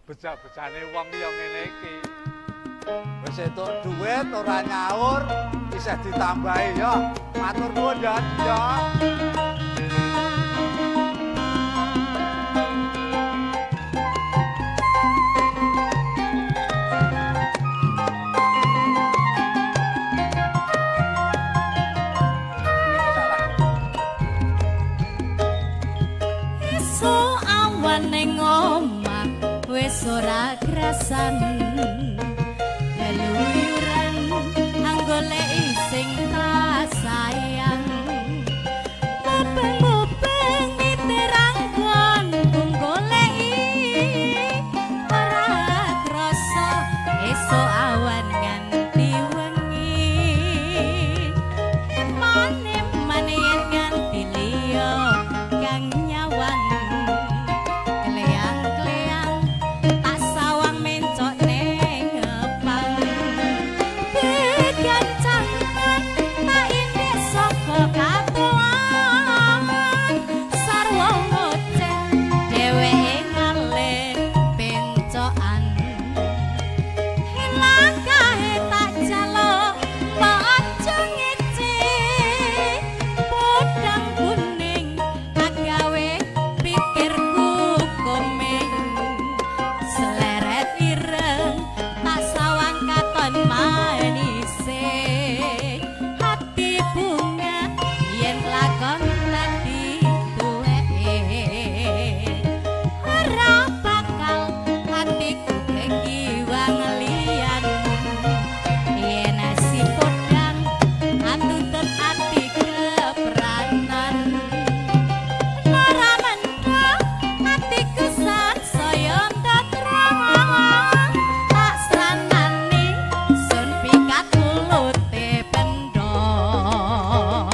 Beja-bejane wong ya ngene iki. Wis entuk duit ora nyaur, isih ditambahi ya. Matur nuwun ya, ya. Esuk awan ning omah wis ora krasan, keluyuran anggoleki sing tak sayang. Mubeng-mubeng niteranggon goleki ora krasa esuk awan nganti wengi. Mane-mane yen nganti liya kang nyawang, kleang-kleang tak sawang mencok ning ngepang. Kegancangan tak indik saka katuan, sarwa ngoceh dheweke ngalih pencokan. Langkahe tak jaluk mbok aja ngece, podang kuning agawe pikirku komeng. Seleret ireng tak sawang katon manise, hati bunga yen lakon dadi tuweke. Ora bakal hatiku kegiwang liyan, yen nasi podang antuntut ati kepranan. Ora mentah atiku sansaya terang, tak sranani sun pikat mulute pendhong.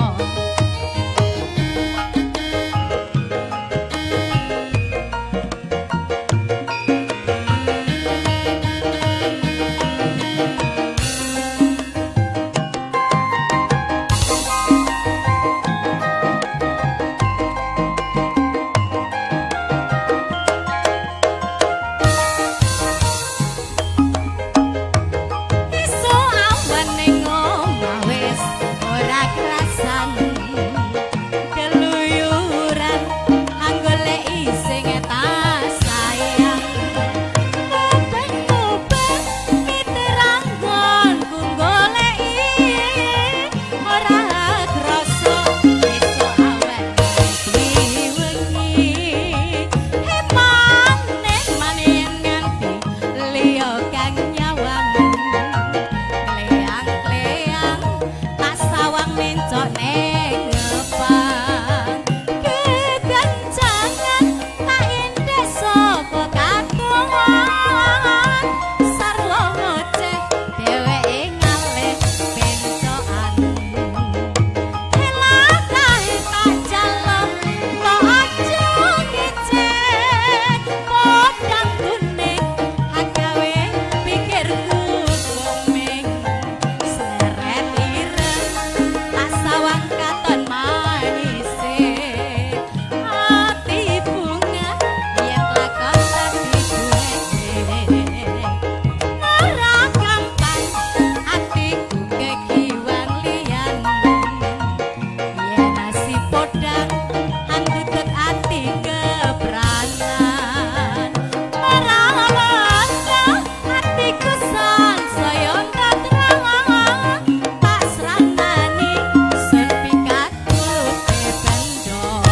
Esuk awan ning omah wis ora krasan, keluyuran anggoleki sing tak sayang. Mubeng-mubeng miteranggonku goleki ora krasa esuk awan nganti wengi. Emane-mane yen nganti liya kang nyawang, kleang-kleang tak sawang mencok ning ngepang. Kegancangan tak indik saka katuan, sarwa ngoceh dheweke ngalih pencokan. Langkahe tak jaluk mbok aja ngece, podang kuning agawe pikirku komeng. Seret ireng tak sawang katon manise, ati bunga yen lakon dadi duweke. Ora gampang atiku kegiwang liyan, yen nasi podang antutut ati kepranan. Ora mentah atiku sansaya terang, tak sranani sun pikat mulute pendhong.